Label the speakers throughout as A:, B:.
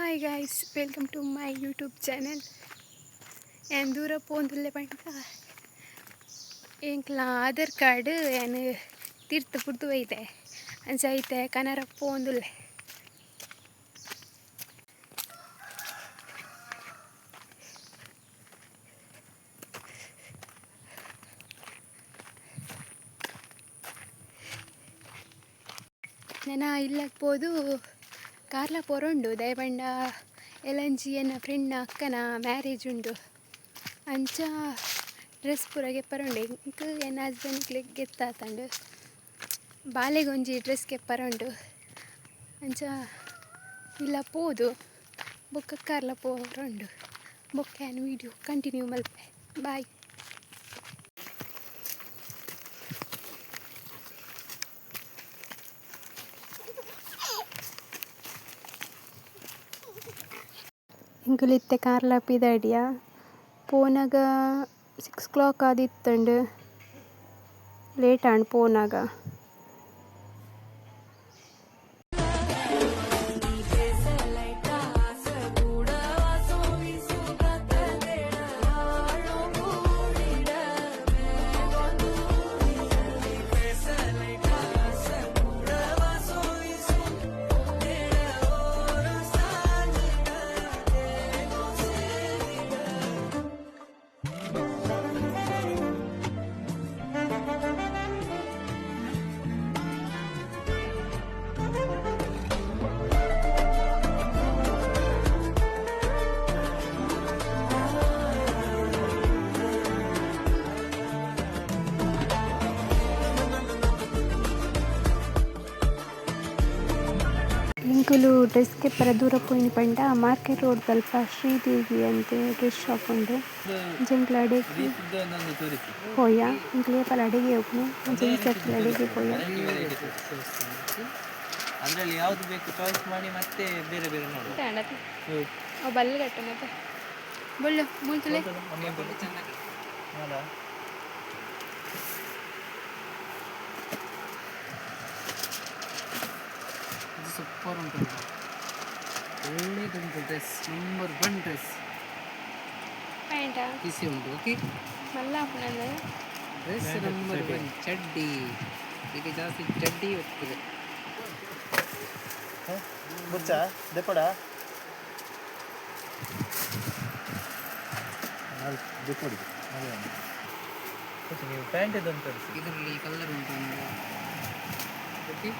A: Hi guys, welcome to my YouTube channel. ಯಾನ್ ದೂರ ಪೋವೊಂದುಲ್ಲೆ ಪಂಡ ಎಂಕ್ಲ ಆಧಾರ್ ಕಾರ್ಡ್ ಯಾನ್ ತಿರ್ತ್ ಬುಡ್ದು ಬೈದೆ ಅಂಚ ಐತೆ ಕನರ ಪೋವೊಂದುಲ್ಲೆ. ನನ ಇಲ್ಲಗ್ ಪೋದು ಕಾರ್ಲ ಪೋರುಂಡು ದಾಯೆ ಪಂಡ ಎಲ್ಲಂಜಿ ಎನ್ನ ಫ್ರೆಂಡ್ನ ಅಕ್ಕನ ಮ್ಯಾರೇಜ್ ಉಂಡು ಅಂಚ ಡ್ರೆಸ್ ಪೂರ ಗೆಪ್ಪರುಂಡು ಎಂಕ್ ಎನ್ನ ಹಸ್ಬೆಂಡ್ ಗೆತ್ತಾತುಂಡು ಬಾಲೆಗೊಂಜಿ ಡ್ರೆಸ್ ಗೆಪ್ಪರುಂಡು ಅಂಚ ಇಲ್ಲ ಪೋದು ಬೊಕ್ಕ ಕಾರ್ಲ ಪೋರುಂಡು ಬೊಕ್ಕ ಯಾನ್ ವೀಡಿಯೋ ಕಂಟಿನ್ಯೂ ಮಲ್ಪುವೆ ಬಾಯ್. ಎಂಕುಲು ಇತ್ತೆ ಕಾರ್ಲ ಪಿದಾಡಿಯ ಪೋನಗ 6 ಕ್ಲಾಕ್ ಆದಿತ್ತುಂಡು ಲೇಟ್ ಆಂಡ್ ಪೋನಗ. ಎಂಕುಲು ಡ್ರೆಸ್ ಗೆಪ್ಪರೆ ದೂರ ಪೋಯಿನಿ ಪಂಡ ಮಾರ್ಕೆಟ್ ರೋಡ್ ದಲ್ಪ ಶ್ರೀದೇವಿ ಅಂದ್ ಡ್ರೆಸ್ ಶಾಪ್ ಉಂಡು. ಅಂಚ ಎಂಕುಲು ಅಡೆಗ್ ಪೋಯ ಎಂಕುಲು ಏಪಲ ಅಡೆಗೆ ಪೋಪುನಿ ಅಂಚ ಈ ಸರ್ತಿಲ ಅಡೆಗೆ ಪೋಯ.
B: ಅದರಲ್ಲಿ ಯಾವುದು ಬೇಕು ಚಾಯ್ಸ್ ಮಾಡಿ ಮತ್ತೆ ಬೇರೆ ಬೇರೆ ನೋಡುವ.
A: ಅವು ಬಲ್ಲ್ ಕಟ್ಟುನತೆ ಬೊಳ್ಳು ಮೂಲ್ತುಲೆ.
B: ಅಲ್ಲ,
C: ಇದು ಸೂಪರ್ ಉಂಟು, ಒಳ್ಳೇದುಂಟು ಡ್ರೆಸ್, ನಂಬರ್ ಒನ್ ಡ್ರೆಸ್.
A: ಪ್ಯಾಂಟಾ?
C: ಈಸಿ ಉಂಟು, ಓಕೆ.
A: ಮಲ್ಲ ಆಪುನಂದ್.
C: ಡ್ರೆಸ್ ನಂಬರ್ ಒನ್ ಚಡ್ಡಿ. ಈಗ ಜಾಸ್ತಿ ಚಡ್ಡಿ ಹೋಗ್ತದೆ.
B: ಬುಚ್ಚ ದೆಪ್ಪಡ ದೆಪ್ಪಡಿ. ನೀವು ಪ್ಯಾಂಟ್ ಅಂತ ತರಿಸಿ.
C: ಇದರಲ್ಲಿ ಕಲರ್ ಉಂಟು ಒಂದು, ಓಕೆ.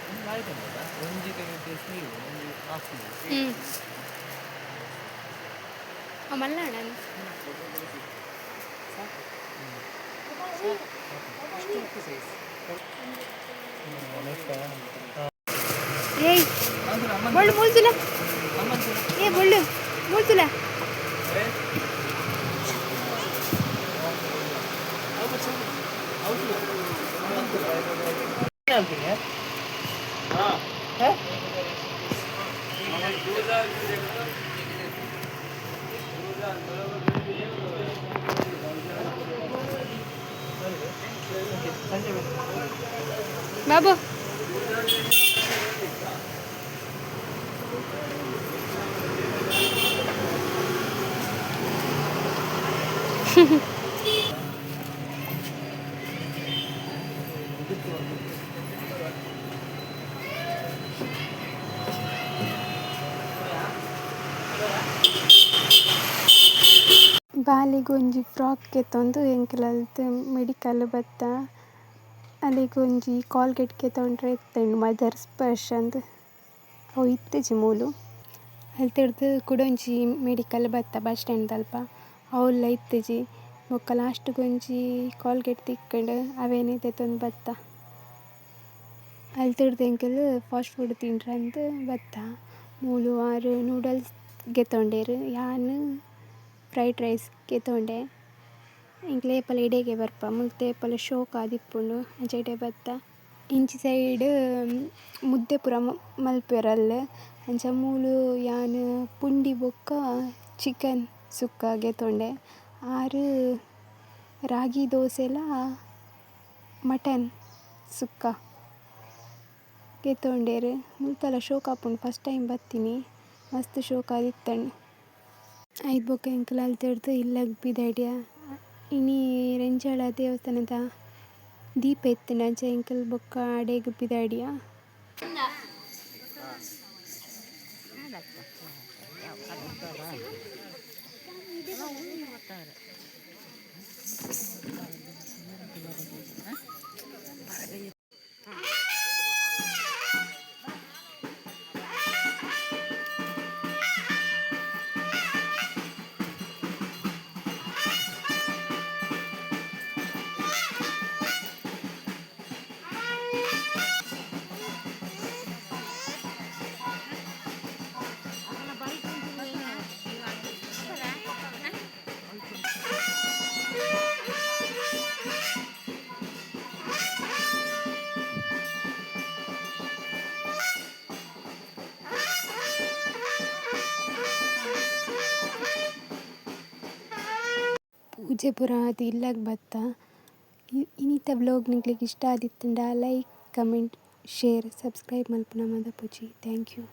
B: ಒಂದು ಆಯ್ತಲ್ಲ, ಒಂಜಿ ಸ್ಲೀವ್, ಒಂಜಿ ಹಾಫ್ ಸ್ಲೀವ್.
A: ಹ್ಮ್ ಅವು ಮಲ್ಲ ಅಣ್ಣ.
C: ಎಷ್ಟು ಸೈಜ್?
A: ಏಯ್ ಬೊಳ್ಳು ಮೂಲ್ತುಲ. ಏ ಬೊಳ್ಳು ಮೂಲ್ತುಲ. ಬಾಬು. ಬಾಲೆಗೊಂಜಿ ಫ್ರಾಕ್ ಗೆತೊಂದು ಎಂಕುಲು ಅಲ್ತ್ ಮೆಡಿಕಲ್ ಬತ್ತ. ಅಲೆಗೊಂಜಿ ಕೋಲ್ಗೇಟ್ ಗೆತೊಂಡ್ರೆ ಇತ್ತುಂಡು ಮದರ್ಸ್ ಸ್ಪರ್ಶ್ ಅಂದ್ ಅವು ಇತ್ತಿಜಿ ಮೂಲು. ಅಲ್ತಿರ್ದ್ ಕುಡೊಂಜಿ ಮೆಡಿಕಲ್ ಬತ್ತ ಬಸ್ಸ್ ಸ್ಟ್ಯಾಂಡ್ ದಲ್ಪ ಅವ್ಲ ಇತ್ತಿಜಿ. ಬೊಕ ಲಾಸ್ಟ್ ಗ್ ಒಂಜಿ ಕೋಲ್ಗೇಟ್ ತಿಕ್ಕುಂಡು ಅವೆನ್ ದೆತೊಂದು ಬತ್ತ. ಅಲ್ತಿರ್ದ್ ಎಂಕುಲು ಫಾಸ್ಟ್ ಫುಡ್ ತಿನ್ರೆ ಬತ್ತ. ಮೂಲು ಆರ್ ನೂಡಲ್ಸ್ ಗೆತೊಂಡೆರ್ ಯಾನ್ ಫ್ರೈಡ್ ರೈಸ್ ಗೆತೊಂಡೆ. ಎಂಕ್ಲೆ ಏಪಲ ಇಡೆಗೆ ಬರ್ಪ ಮುಲ್ತ ಏಪಲ ಶೋಕು ಆದಿಪ್ಪುಂಡು ಅಂಚ ಇಡೆ ಬತ್ತ. ಇಂಚಿ ಸೈಡ್ ಮುದ್ದೆ ಪೂರ ಮಲ್ಪುವೆರ್ ಅಲ್ಲು ಅಂಚ ಮೂಲು ಯಾನ್ ಪುಂಡಿ ಬೊಕ್ಕ ಚಿಕನ್ ಸುಕ್ಕ ಗೆತೊಂಡೆ. ಆರ್ ರಾಗಿ ದೋಸೆಲ ಮಟನ್ ಸುಕ್ಕ ಗೆತೊಂಡೆರ್. ಮುಲ್ತಲ ಶೋಕಾಪುಂಡು ಫಸ್ಟ್ ಟೈಮ್ ಬತ್ತಿನಿ ಮಸ್ತ್ ಶೋಕಾದಿತ್ತುಂಡು. ಐತ ಬೊಕ ಎಂಕುಲು ಅಲ್ತುರ್ದು ಇಲ್ಲಗ್ ಪಿದಡಿಯ. ಇನಿ ರೆಂಜಾಳ ದೇವಸ್ಥಾನದ ದೀಪ ಇತ್ತುಂಡು ಅಂಚ ಎಂಕುಲು ಬೊಕ ಅಡೆಗ್ ಪಿದಡಿಯ. ಪೂಜೆ ಪೂರ ಆದ್ ಇಲ್ಲಗ್ ಬತ್ತ. ಇನಿತ ವ್ಲೋಗ್ ನಿಕ್ಲೆಗ್ ಇಷ್ಟ ಆದಿತ್ತುಂಡ ಲೈಕ್, ಕಮೆಂಟ್, ಶೇರ್, ಸಬ್ಸ್ಕ್ರೈಬ್ ಮಲ್ಪುನ ಮದಪೊಚಿ. Thank you.